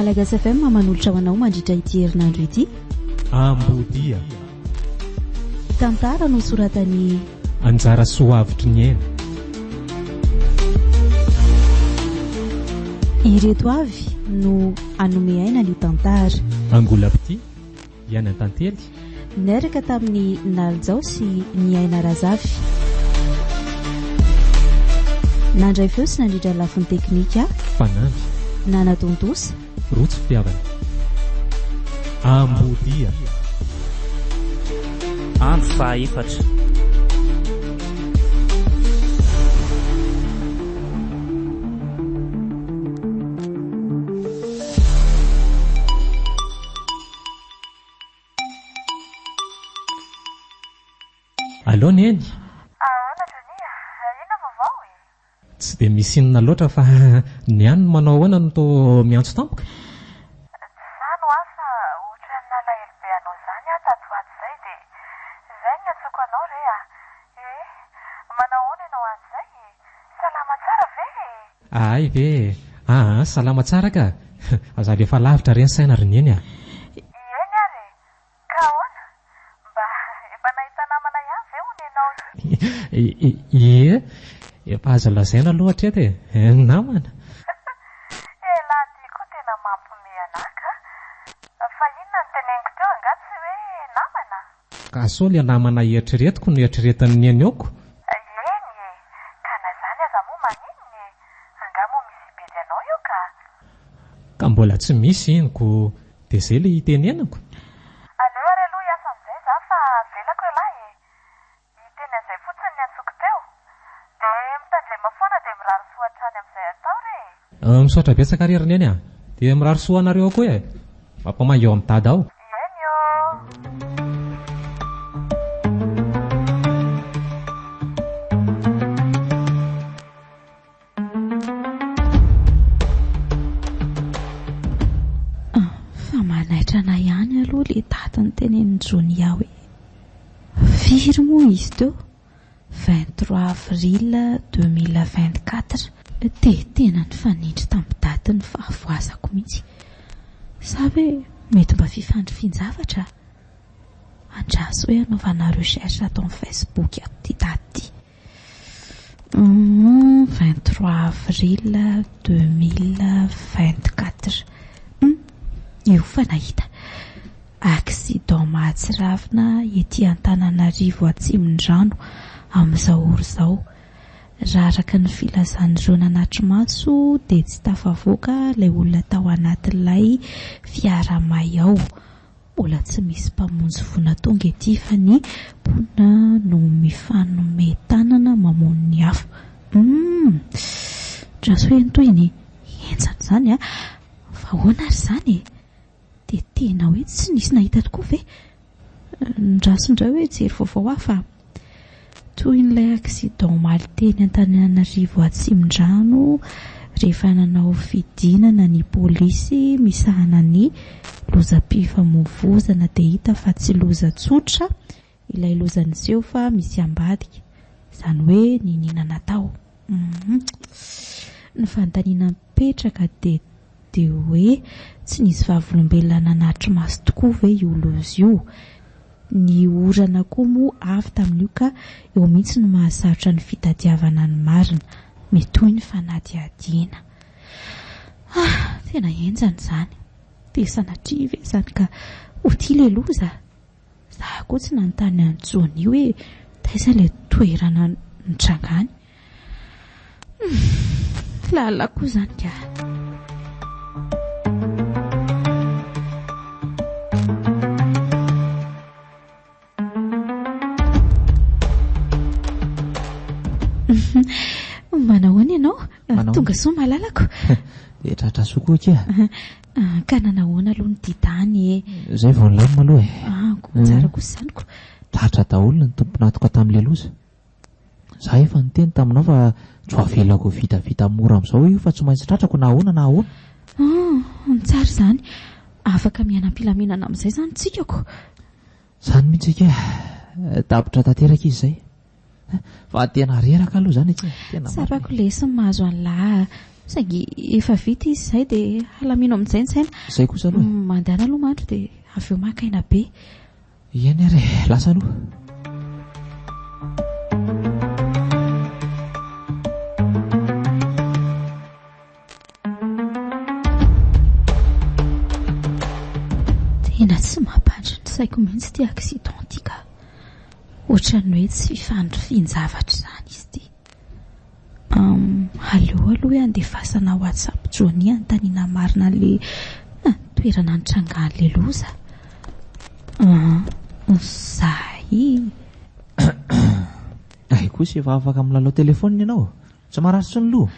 Malagasy FM manolotra ho anao mandritra ity herinandro ity. Ambodia. Tantara nosoratan'i. Anjara soavitry ny aina. Ireto avy no hanome aina ny tantara. Angola-pitia. Ihany an-tantely. Niaraka tamin'i Nalijao sy Niaina Razafy. Nandray feo sy nandrindra ny lafiny teknika. Fanamby. Nanatontosa. Rojo fitiavana. Ambodia. Andro fahaefatra. Allo Neny! Ahoana Johnny a! Inona vaovao e? Tsy dia misy inona loatra fa ny any no manao ahoana no toa miantso tampoka? Tsy izany hoa fa ohatran'ny nalahelo be anao izany aho tato ho ato izay dia izay no niantsoako anao re a! Eh! Manao ahoana ianao any izay e? Salama tsara ve e? Ahay ve e! Aa salama tsara ka! Aza alefa lavitra re ny saina ry Neny a! Ieny ary e! Ka ahoana? Mba efa nahita namana ihany ve hono ianao io? Ie, efa azo lazaina aloha hatreto e! Namana! Elah ty koa tena mampiomehy anah ka! Fa inona no teneniko teo angaha tsy hoe namana? Ka sao le namana eritreretiko no eritreretin'i Neny aoko? Eny e! Ka na izany aza moa maninona e? Angaha moa misy hibedy anao io ka? Ka mbola tsy misy iny ko de zay le itenenako. Aleo ary aloha hiasa amin'izay za fa avelako ialahy e! Hiteny an'izay fotsiny ny antsoiko teo. Dia mitandrema foana dia mirary soa hatrany amin'izay atao re e! Misaotra betsaka re ry Neny a! Dia mirary soa anareo ao koa e! Mampamangy ao amin'i Dada ao. Eny ô! Fa manaitra anah ihany aloha le daty notenenin'i Jonia hoe firy moa izy teo? 23 avril 2024. Dia tena nifanindry tamin'ny datin'ny fahavoazako mihitsy. Sa ve mety mba fifandrifian-javatra? Andraso hoe hanaovana recherche ato amin'ny Facebook ato ity daty ity. 23 avril 2024 Hum, io fa nahita. Accident mahatsiravina ety Antananarivo Atsimondrano amin'izao ora izao. Raha araka ny filazan'ireo nanatri-maso dia tsy tafavoaka ilay olona tao anatin'ilay fiara may ao. Mbola tsy misy mpamonjy voina tonga ety fa ny mponina no mifanome tanana mamono ny afo. Humm! Andraso hoe ny tohiny e! Henjana izany a! Fa ahoana ary izany e? Dia tena hoe tsy nisy nahita tokoa ve? Andraso indray hoe hijery vaovao hafa a! Tohin'ilay accident omaly teny Antananarivo Atsimondrano rehefa nanao fidinana ny polisy misahana ny lozam-pifamoivozana dia hita fa tsy loza tsotra ilay loza niseho fa misy ambadika, izany hoe niniana natao. Humm. Ny fanontaniana mipetraka dia dia hoe tsy nisy vavolombelona nanatri-maso tokoa ve io loza io? Ny orana koa moa avy tamin'io ka eo mihitsy no mahasarotra ny fitadiavana ny marina. Mitohy ny fanadihadiana. Ah! Tena henjana izany. Dia sanatria ve izany ka ho tia ilay loza? Za koa tsy nanontany an'i Johnny hoe taiza ilay toerana nitrangany. Humm! Lalina koa izany ka. Manahoana ianao? Tonga soa malalako. Dia tratra soa koa akia. Ka nanahoana aloha ny dia tany e? Izay vao nilamina aloha e. Ah, tsara kosa izany ko. Tratra daholo ny tompon'antoka tamin'ilay loza. Za efa niteny taminao fa tsy ho avelako ho vitavita mora amin'izao io fa tsy maintsy tratrako na ahoana na ahoana. Ah, tsara izany. Afaka miaina am-pilaminana amin'izay izany tsika ko. Izany mihitsy akia. Tapitra tanteraka izy izay. Fa tena reraka aloha izany akia. Tena marina. Tsapako lesy ny mahazo an'lah. Saingy efa vita izy izay dia alamino amin'izay ny saina. Izay kosa aloha e. Mandehana aloha mandry dia avy eo maka aina be. Eny ary e, lasa aloha. Tena tsy mampandry ny saiko mihitsy ity accident ity ka. Ohatran'ny hoe tsy fifandrifian-javatra izany izy ity. Aleo aloha hoe andefasana WhatsApp Johnny anontaniana marina an'ilay toerana nitrangan'ilay loza. Zay. Hay kosa efa afaka milalao telefaonina ianao? Tsy marary intsony loha?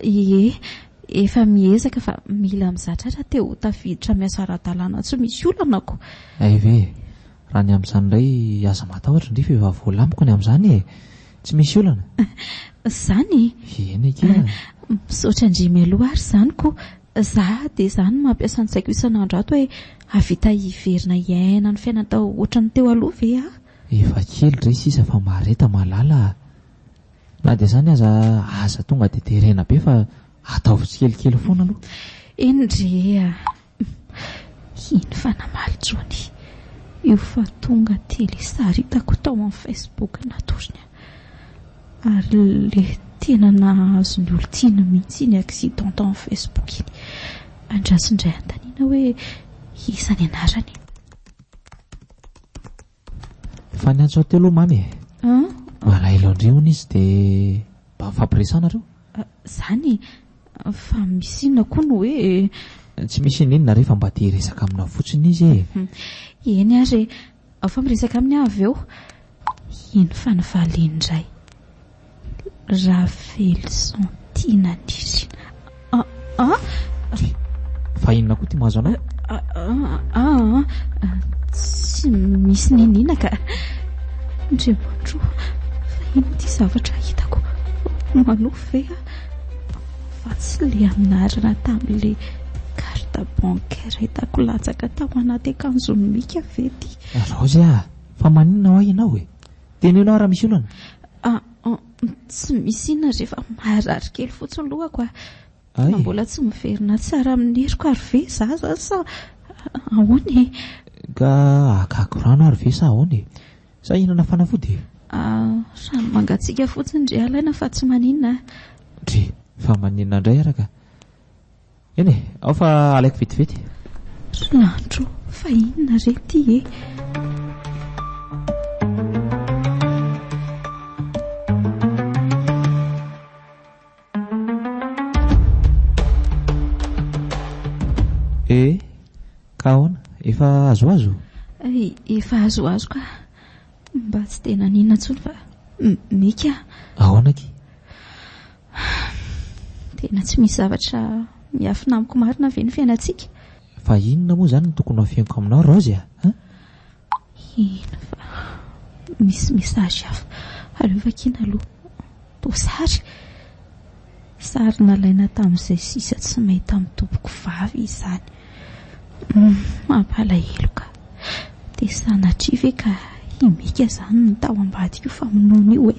Ie, efa miezaka fa mila mizatra raha te ho tafiditra miasa ara-dalàna tsy misy olana ko. Hay ve? Raha ny amin'izany indray aza matahotra ndry fa efa voalamiko ny amin'izany e! Tsy misy olana. Izany? Eny akia. Misaotra ndry mialoha ary izany ko. Za dia za no mampiasa ny saiko isan'andro ato hoe hahavita hiverina hiaina ny fiainana tao ohatran'ny teo aloha ve aho? Efa kely ndray sisa fa mahareta malala a! Na dia izany aza aza tonga dia terena be fa ataovy tsikelikely foana aloha. Eny ndry a! Iny fa namaly Johnny io fa tonga aty le sary hitako tao amin'ny Facebook natorony ahy. Ary le tena nahazo ny olon-tiany mihitsy iny accident tao amin'ny Facebook iny. Andraso indray anontaniana hoe iza ny anarany. Fa niantso ahy teo aloha mamy e. Malahelo an-dry hono izy dia mba mifampiresaha nareo. Zany e! Fa misy inona koa no hoe. Tsy misy ininona re fa mba te hiresaka aminao fotsiny izy e. Eny ary e! Ao fa miresaka aminy aho avy eo. Iny fa nivaliany indray. Ravelison Tiana Nirina. Ah ah! Fa inona koa ity mahazo anao? Ah ah! Tsy misy niniana ka. Andriamanitro, fa inona ity zavatra hitako? Manofy ve aho? Fa tsy ilay anarana tamin'ilay carte bancaire hitako latsaka tao anaty akanjon'i Mika ve ity? Raozy ah! Fa maninona hoa ianao e? Teneno aho raha misy olana. Ah, tsy misy inona re fa marary kely fotsiny lohako ah. Fa mbola tsy miverina tsara amin'ny heriko ary ve za zany sa ahoana e? Ka hakako rano ary ve sa ahoana e? Sa hihinana fanafody e? Ah, rano mangatsiaka fotsiny re alaina fa tsy maninona ah. Dry, fa maninona indray ara ka? Eny e, ao fa alaiko vetivety. Ry Landro, fa inona re ity e? Eh, ka ahoana? Efa azoazo? Efa azoazo ka. Mba tsy dia naninona intsony fa mika. Ahoana akia? Tena tsy misy zavatra miafina amiko marina ve ny fiainantsika? Fa inona moa izany no tokony ho afeniko aminao Raozy a? An? Eny fa misy message hafa. Aleo vakiana aloha. Toa sary. Sary nalaina tamin'izay sisa tsy may tamin'ny tompoko vavy izany. Mampalahelo ka. Dia sanatria ve ka i Mika izany no tao ambadik'io famonoana io e?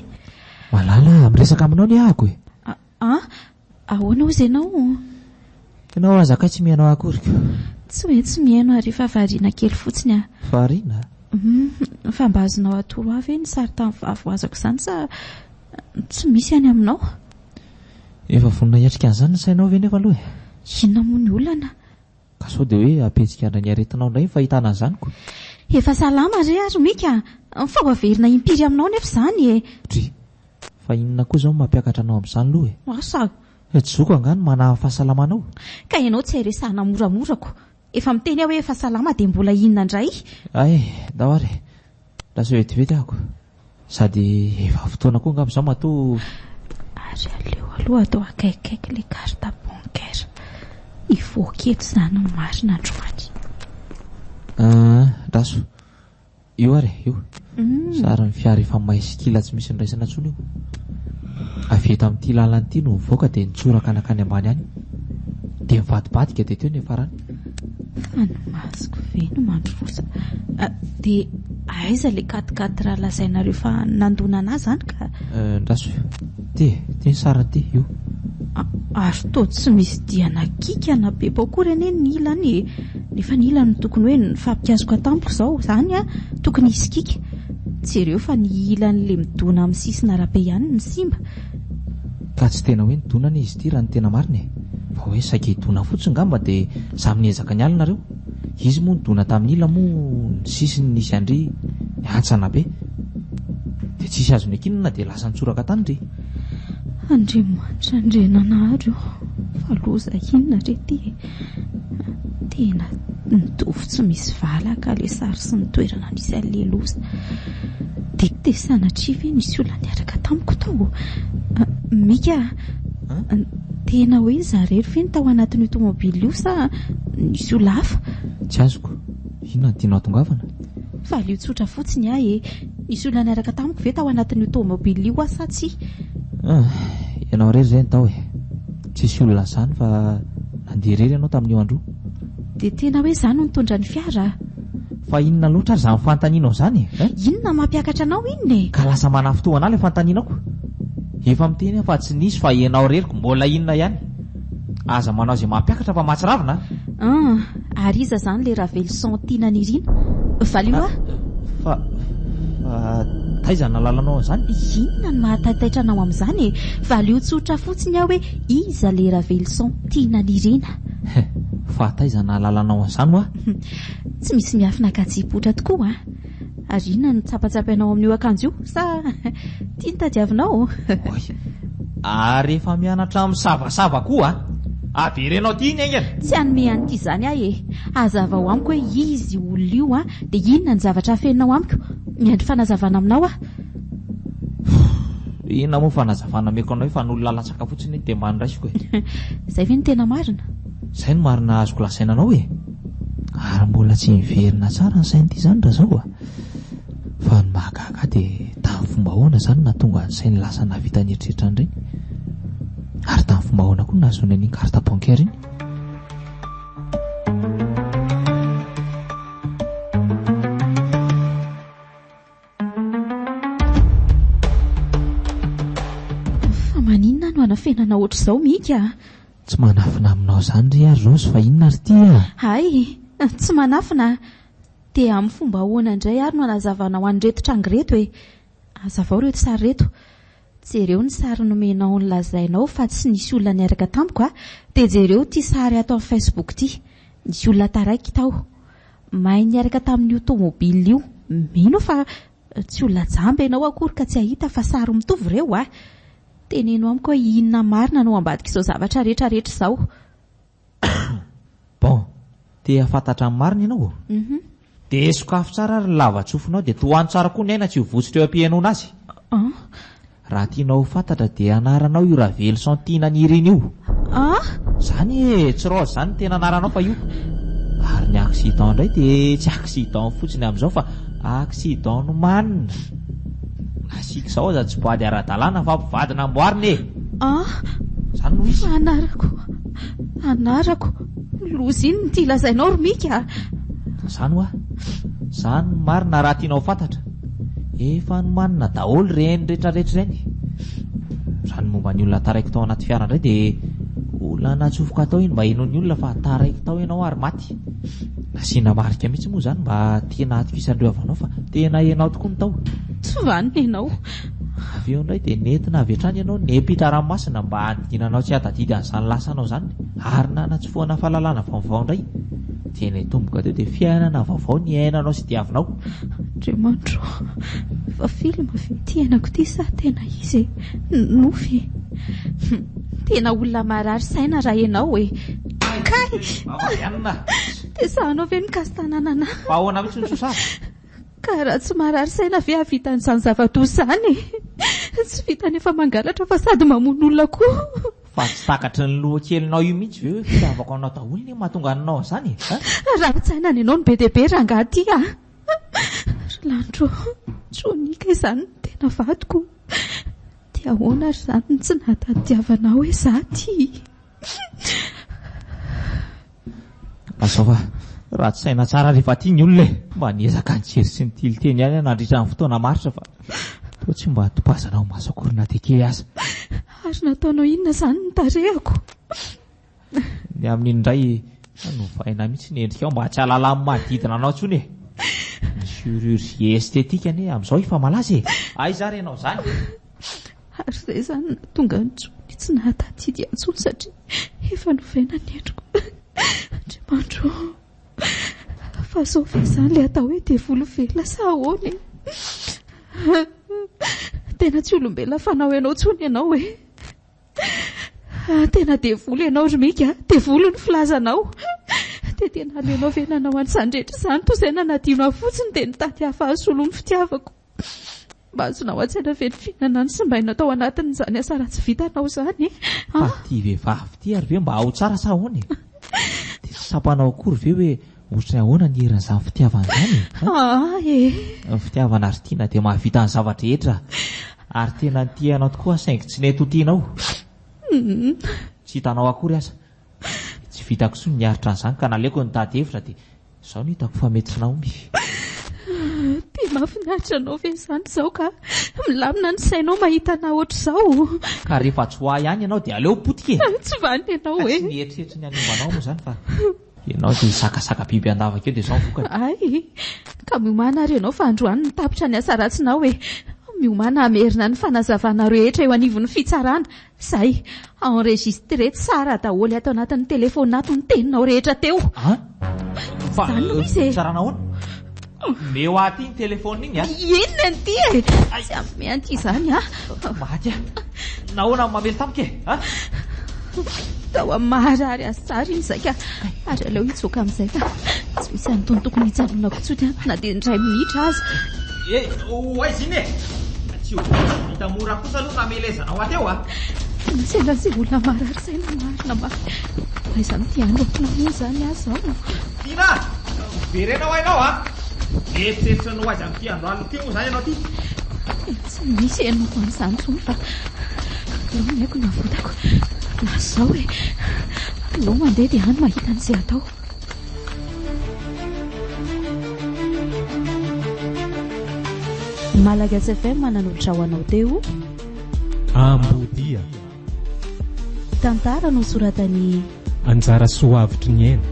Malala a, miresaka aminao anie ahako e. A, ahoana hozy ianao? Ianao aza kay tsy mihaino ahy akory ko. Tsy hoe tsy mihaino ary fa variana kely fotsiny aho. Variana? Hum, fa mba azonao atoro ahy ve ny sary tamin'ny fahavoazako izany sa tsy misy any aminao? Efa vonona hiatrika an'izany ny sainao ve nefa aloha e? Inona moa ny olana? Ka sao dia hoe hampihetsika indray ny aretinao indray ny fahitana an'izany ko. Efa salama re ary Mika a! Fa ho averina impiry aminao nefa izany e! Dry! Fa inona koa izao no mampiakatra anao amin'izany aloha e? Asa! Tsy zoko angaha ny manahy ny fahasalamanao? Ka ianao tsy hay resahana moramora ko! Efa miteny aho hoe efa salama dia mbola inona indray? Hay! Ndao ary e! Lasa vetivety aho ko! Sady efa fotoana koa angamba izao matoa. Ary aleo aloha atao akaikikaiky ilay carte bancaire. Hivoaka eto izany ny marina androany. Ah, andraso. Io ary e, io. Sarin'ny fiara efa may sy kila tsy misy niraisana intsony io. Avy eto amin'ity lalana ity no nivoaka dia nitsoraka nankany ambany any. Dia nivadibadika dia teo ny niafarany. Fa ny masoko ve no mandroso? Dia aiza ilay quatre quatre lazainareo fa nandona an'ahy izany ka? Ndraso, ity e, ity ny sariny ity, io. Ary toa tsy misy diana kiaka na pepo akory anie ny ilany e! Nefa ny ilany no tokony hoe nifampikasoka tamiko izao, izany an, tokony hisy kiaka. Jereo fa ny ilan'ilay midona amin'ny sisin'arabe ihany no simba. Ka tsy tena hoe nidona anie izy ity raha ny tena marina e! Fa hoe saika hidona fotsiny ngamba dia samy niezaka niala nareo. Izy moa nidona tamin'ny ila moa ny sisiny nisy an-dry nihantsana be. Dia tsisy azo nekinina dia lasa nitsoraka tany ry. Andriamanitra Andriananahary ô, fa loza inona re ity e? Tena mitovy tsy misy valaka ilay sary sy ny toerana nisy an'ilay loza. Dia dia sanatria ve nisy olona niaraka tamiko tao? Mika a, tena hoe izaho irery ve no tao anatin'io tomobile io sa nisy olona hafa? Tsy azoko, inona no tianao hatongavana? Valio tsotra fotsiny aho e! Nisy olona niaraka tamiko ve tao anatin'io tomobile io aho sa tsia? Ah, ianao irery izay no tao e! Tsisy olona izany fa nandeha irery ianao tamin'io andro io. Dia tena hoe izaho no nitondra ny fiara? Fa inona loatra ary izany fanontanianao izany e? Hein? Inona no mampiakatra anao inona e? Ka lasa manafintohina ahy ilay fanontanianako. Efa miteny aho fa tsy nisy fa ianao irery ko mbola inona ihany? Aza manao izay mampiakatra fa mahatsiravina a! An! Ary iza izany ilay Raveloson tiana nirina? Valio aho! Fa, fa taiza no nahalalanao an'izany? Inona no mahataitaitra anao amin'izany e? Valio tsotra fotsiny aho hoe iza ilay Raveloson tiana nirina? He! Fa taiza no nahalalanao an'izany hoa? Tsy misy miafina ka tsy hipoitra tokoa an! Ary inona no tsapatsapainao amin'io akanjo io? Sa ity no tadiavinao? Oay! Ary efa mianatra misavasava koa an! Avereno aty iny haingana! Tsy hanome an'ity izany aho e! Hazavao amiko hoe iza io olona io an, dia inona ny zavatra afeninao amiko? Miandry fanazavana aminao aho. Inona moa fanazavana ameko anao io fa ny olona latsaka fotsiny dia mba noraisiko e! Izay ve no tena marina? Izay no marina azoko lazaina anao e! Ary mbola tsy miverina tsara ny sain'ity izany raha izao a! Fa ny mahagaga ahy dia tamin'ny fomba ahoana izany no nahatonga ny sainy lasa nahavita nieritreritra an'ireny? Ary tamin'ny fomba ahoana koa no nahazoany an'iny carte bancaire iny? Fa maninona no anafenana ohatr'izao Mika a? Tsy manafina aminao izany ry aho Rose fa inona ary ity a? Hay, tsy manafina a! Dia amin'ny fomba ahoana indray ary no anazavanao an'ireto tranga ireto e? Hazavao ireto sary ireto. Jereo ny sary nomenao nilazainao fa tsy nisy olona niaraka tamiko a! Dia jereo ity sary ato amin'ny Facebook ity. Nisy olona taraiky tao. May niaraka tamin'io tomobile io. Mino aho fa tsy olona jamba ianao akory ka tsy hahita fa sary mitovy ireo a! Teneno amiko hoe inona marina no ambadik'izao zavatra rehetra rehetra izao. Bon, te hahafantatra ny marina ianao? Dia sokafy tsara ary ny lava-tsofinao dia tohano tsara koa ny aina tsy ho votsotra eo am-pihenoana azy. Raha tianao ho fantatra dia anaranao io Raveloson Tiana Nirina io. Zany e, tsy Rose zany ny tena anaranao fa io. Ary ny accident indray dia tsy accident fotsiny amin'izao fa accident nomanina. Nasiaka izao aza tsy mpivady ara-dalàna fa mpivady namboarina e. Zany no izy. Fa anarako, anarako, loza inona ity lazainao ry Mika a? Zany hoa. Zany no marina raha tianao ho fantatra. Efa nomanina daholo ireny retraretra ireny. Raha ny momba ny olona taraiky tao anaty fiara indray dia olona natsofoka tao iny mba henoin'ny olona fa taraiky tao ianao ary maty. Nasiana marika mihitsy moa izany mba tena hatokisan'ireo havanao fa tena ianao tokoa no tao. Tsy vanona ianao. Avy eo indray dia nentina avy hatrany ianao niampita ranomasina mba hanodinanao tsy hahatadidy an'izany lasanao izany ary nanatsofohana fahalalana vaovao indray. Dia nitomboka teo dia fiainana vaovao niainanao sy diavinao. Andriamanitro ô! Fa film ve ity iainako ity sa tena izy e? Nofy e! Tena olona marary saina raha ianao e! Kay! Dia sahanao ve mikasi-tanana anà? Fa ahoana mihitsy no sosara? Ka raha tsy marary saina ve hahavita an'izany zava-doza izany e? Tsy vitan'ny efa mangalatra fa sady mamono olona koa. Fa tsy takatry ny loha kelinao io mihitsy ve hoe fitiavako anao daholo anie mahatonga anao an'izany e? An? Rarin-tsaina ny anao no be dia be rangahy ty a! Ry lanitro ô, Johnny kay izany no tena vadiko. Dia ahoana ary izany no tsy nahatadiavanao hoe izaho ty? Lazao fa ratsy saina tsara rehefa tia ny olona e! Mba niezaka nijery sy nitily teny ihany aho nandritra ny fotoana maharitra fa toa tsy mba topazana ao maso akory na dia kely aza. Ary Ary nataonao inona izany ny tarehako? Ny amin'iny indray, novaina mihitsy ny endrikao mba tsy hahalalan'ny manodidina anao intsony e! Ny chirurgie esthétique anie amin'izao efa malaza e! Aiza ary ianao izany? Ary izay izany nahatonga an'i Johnny tsy nahatadidy ahy intsony satria efa novaina ny endriko. Andriamanitro ô! Fa zao ve izany ilay atao hoe devoly velona sa ahoana e? Tena tsy olombelona fanao ianao intsony ianao e! Tena devoly ianao ry Mika a! Devoly ny filazanao! Dia tena aleonao ve nanao an'izany rehetra izany toy izay nanadino ahy fotsiny dia nitady hafa hasolo ny fitiavako? Mba azonao an-tsaina ve ny fihinana nosimbaina tao anatin'izany asa ratsy vitanao izany e? Fa ity vehivavy ity ary ve mba ao tsara sa ahoana e? Dia tsy tsapanao akory ve hoe ohatran'ny ahoana ny herin'izany fitiavana izany e? Aa e! Ny fitiavana ry tiana dia mahavita ny zava-drehetra ary tena nitia anao tokoa aho saingy tsy nety ho tianao. Tsy hitanao akory aza. Tsy vitako intsony ny niaritra an'izany ka naleoko nitady hevitra dia izao no hitako fa mety tsy nahomby. Dia mahafinaritra anao ve izany izao ka? Milamina ny sainao mahita anà ohatr'izao? Ka rehefa tsy ho ahy ihany ianao dia aleo potika e! Tsy vanona ianao e! Ka tsy nieritreritra ny hanimba anao moa izany fa ianao dia hisakasaka biby an-davaka eo dia izao ny vokany. Hay! Ka miomàna ary ianao fa androany no tapitra ny asa ratsinao e! Miomàna hamerina ny fanazavana rehetra eo anivon'ny fitsarana. Zay, enregistré tsara daholo ato anatin'ny téléphone ato ny teninao rehetra teo. An? Fa Zany no izy e. fitsarana ahoana? Omeo ahy aty iny téléphone iny a. Inona ity e? Tsy hanome an'ity izany aho. Maty aho. Nahoana no mamely tampoka e? An? Tao amin'ny maharary azy tsara iny zay ka. Ary aleo hitsoaka amin'izay fa tsy misy antony tokony hijanonako intsony ato na dia indray minitra aza. Eh, ho aiza iny e? Tsy ho vita mora kosa aloha namelezanao ahy teo a! Tena sendra an'izay olona marary saina marina mafy. Aiza amin'ity andro moa izany aho izao? Tiana a! Miverena ho ianao a! Mieritreritra ny ho aiza amin'ity andro alina ity moa izany ianao ity? Tena tsy misy henoko an'izany intsony fa aleo ny aiko navotako. Lasa izao e! Aleo mandeha dia any mahita an'izay atao. Malagasy FM nanolotra ho anao teo. Ambodia. Tantara nosoratan'i. Anjara soa avotry ny aina.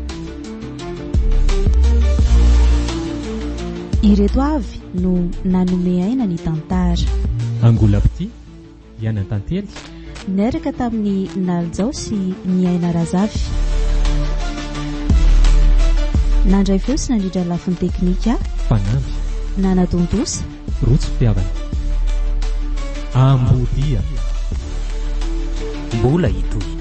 Ireto avy no nanome aina ny tantara. Angola Petit, Iana Tantely. Niaraka tamin'i Nalijao sy Niaina Razafy. Nandray feo sy nandrindra ny lafiny teknika. Fanamby. Nanatontosa. Rojo fitiavana. Ambodia. Mbola hitohy.